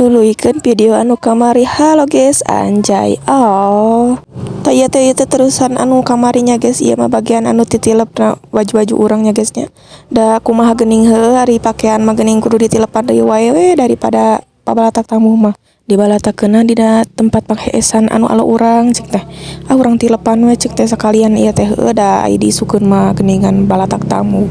Nuluykeun video anu kamari. Halo guys, anjay. Oh. Tah ieu teh, ieu teh terusan anu kamari nya, guys. Ieu mah bagian anu titilepna baju-baju urang nya, guys, nya. Da kumaha geuning heueuh, ari pakean mah geuning kudu ditilepan deui wae we daripada pabalatak tamu mah. Dibalatakeunna dina tempat pangheesan anu alo urang cek teh. Ah, urang tilepan we cek teh sakalian ieu teh, heueuh, da ai diisukeun mah geuningan balatak tamu.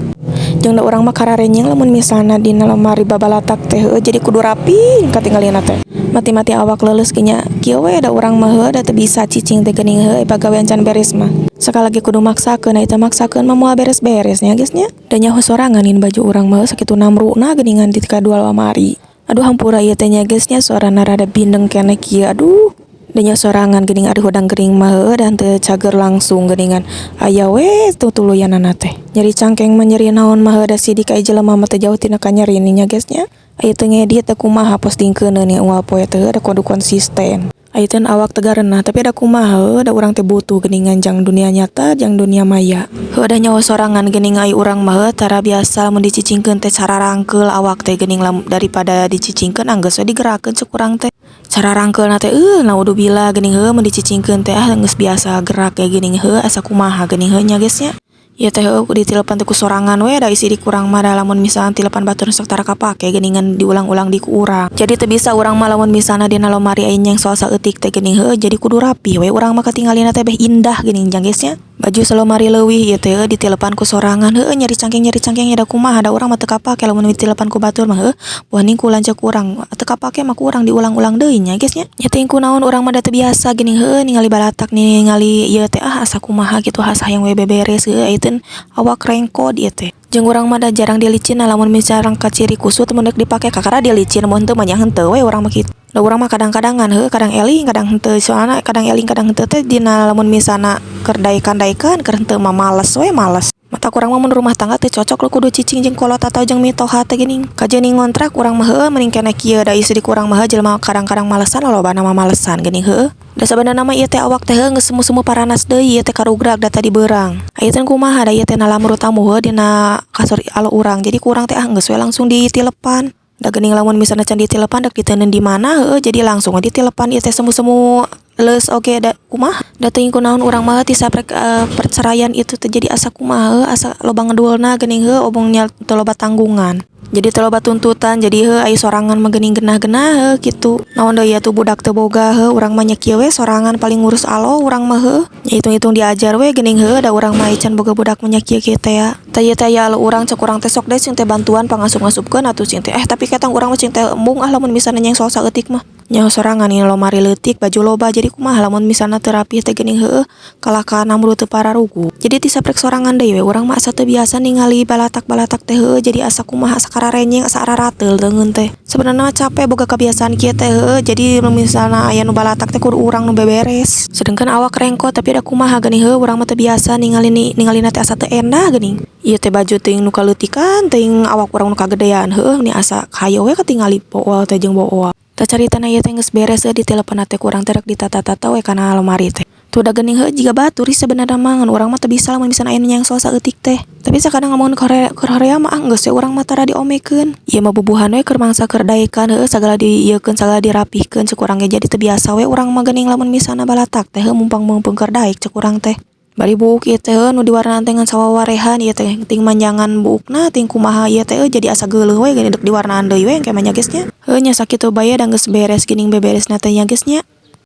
Jeung da urang mah kararenyeng lamun misalna dina lemari babalatak teh, heueuh, jadi kudu rapi katinggalina teh. Mati-mati awak leuleus ge nya kieu we, da urang mah heueuh, da teu bisa cicing teh geuning, heueuh, pagawean can beres mah. Sakali lagi kudu maksakeun, ai teu maksakeun mah moal beres-beres nya, guys, nya. Da nyaho sorangan in baju urang mah sakitu namruna geuningan di kadua lamari. Aduh, hampura ieu teh nya, guys, nya, sorana rada bindeng keneh kieu, aduh. Da nya sorangan geuning ari hudang gering mah, heueuh, da henteu cager langsung geuningan. Aya we tutuluyanana teh. Nyeri cangkeng mah, nyeri naon mah, heueuh, da sidik ai jelema mah teu jauh tina kanyeri nya, guys, nya. Aya teu ngedit teh kumaha postingkeun nya unggal poe teh, heueuh, da kudu konsisten. Aya teh awak teu garenah, tapi da kumaha, heueuh, da urang teh butuh geuningan jang dunia nyata, jang dunia maya. Heueuh, da nyaho sorangan geuning ai urang mah, heueuh, tara biasa mun dicicingkeun teh cararangkeul awak teh geuning, daripada dicicingkeun anggeus we digerakkeun cek urang teh. Cararangkeulna teh naudzubillah geuning, heueuh, mun dicicingkeun teh, ah, geus biasa gerak ge geuning, heueuh, asa kumaha geuning, heueuh nya, guys, nya. Ieu teh heueuh, ditilepan teh ku sorangan we, da isi di kurang mah, da lamun misalna tilepan batur sok tara kapake geuningan, diulang-ulang di ku urang. Jadi teu bisa urang mah lamun misalna dina lomari aya nyengsol saeutik teh geuning, heueuh, jadi kudu rapi we urang mah katinggalina teh beh indah geuning jang, guys, nya. Baju salomari leuwih ieu teh, heueuh, ditilepan ku sorangan, heueuh, nyeri cangkeng, da kumaha, da urang mah teu kapake lamun ditilepan ku batur mah, heueuh, boning ku lanceuk urang teu kapake mah ku urang diulang-ulang deui nya, guys, nya. Nya teuing kunaon urang mah da teu biasa geuning, heueuh, ningali balatak, ningali ieu teh, ah, asa kumaha kitu, asa hayang we beberes, heueuh, ai teh awak rengkod ieu teh. Jeung urang mah da jarang dilicinna, lamun misalna kaciri kusut mun deuk dipake kakara dilicin, mun henteu mah nya henteu we urang mah kitu. Da urang mah kadang-kadangan, heueuh, kadang eling kadang henteu, soalna kadang eling kadang henteu teh dina lamun misalna keur daekan-daekan, keur henteu mah males we, males. Matak urang mah mun rumah tangga teu cocok lu kudu cicing jeung kolot atau jeung mitoha teh geuning. Kajeun ngontrak urang mah, heueuh, mending keneh kieu, da istri urang mah jelema kadang-kadang malesan, lolobana mah malesan geuning, heueuh. Da sabenerna mah ieu teh awak teh, heueuh, geus semu-semu paranas deui ieu teh, karugrag da tadi beurang. Aya teh kumaha, da ieu teh nalamru tamu, heueuh, dina kasur alo urang, jadi ku urang teh, ah, geus we langsung ditilepan. Da geuning lamun misalna can ditilepan dek diteundeun di mana, heueuh, jadi langsung we ditilepan ieu teh semu-semu leus oge, da kumaha. Da teuing kunaon urang mah ti saprek perceraian itu teh jadi asa kumaha, heueuh, asa loba ngedulna geuning, heueuh, obongnya teu loba tanggungan. Jadi teu loba tuntutan, jadi heueuh, ai sorangan mah geuning genah-genah, heueuh, kitu. Naon deui atuh, budak teu boga, heueuh, urang mah nya kieu we sorangan paling ngurus alo urang mah, heueuh. Nya hitung-hitung diajar we geuning, heueuh, da urang mah can boga budak mah nya kieu-kieu teh ya. Tah ieu teh aya alo urang, cek urang teh sok deh sing teh bantuan pangasup-ngasupkeun atuh sing teh, eh, tapi ketang urang mah sing teh embung ah lamun misalna nyengsol saeutik mah. Nyaho sorangan ieu lomari leutik, baju loba, jadi kumaha lamun misalna teu rapih teh geuning, heueuh, kalah ka namru teu pararugu. Jadi ti saprek sorangan deui we urang mah asa teu biasa ningali balatak-balatak teh, heueuh, jadi asa kumaha, asa kararenyeng, asa ararateul deungeun teh. Sebenarna mah capek boga kebiasaan kieu teh, heueuh, jadi mun misalna aya nu balatak teh kudu urang nu beberes. Sedengkeun awak rengkot, tapi da kumaha geuning, heueuh, urang mah teu biasa ningali, ningalina teh asa teu endah geuning. Ieu teh baju teuing nu kaleutikan, teuing awak urang nu kagedean, heueuh, ni asa hayo we katingali bool teh jeung bool. Tah, caritana ieu teh geus beres, heueuh, diteleponana teh ku urang teh rek ditata-tata we kana lemari teh. Tuh da geuning, heueuh, jiga batur ih sabenerna mah, ngan urang mah teu bisa lamun misalna aya nu nyengsol saeutik teh. Tapi sakadang lamun keur hoream mah, ah, geus we urang mah tara diomekeun. Ieu mah bubuhan we keur mangsa keur daekan, heueuh, sagala diieukeun, sagala dirapihkeun cek urang ge, jadi teu biasa we urang mah geuning lamun misalna balatak teh, heueuh, mumpang-mumpung keur daek cek urang teh. Bari buuk ieu teh, heueuh, nu diwarnaan teh ngan sawawarehan ieu teh, ting manjangan buukna ting kumaha ieu teh, heueuh, jadi asa geuleuh we geuning dek diwarnaan deui we engke mah nya, guys, nya. Heueuh nya, sakitu bae da geus beres geuning beberesna teh nya, guys, nya.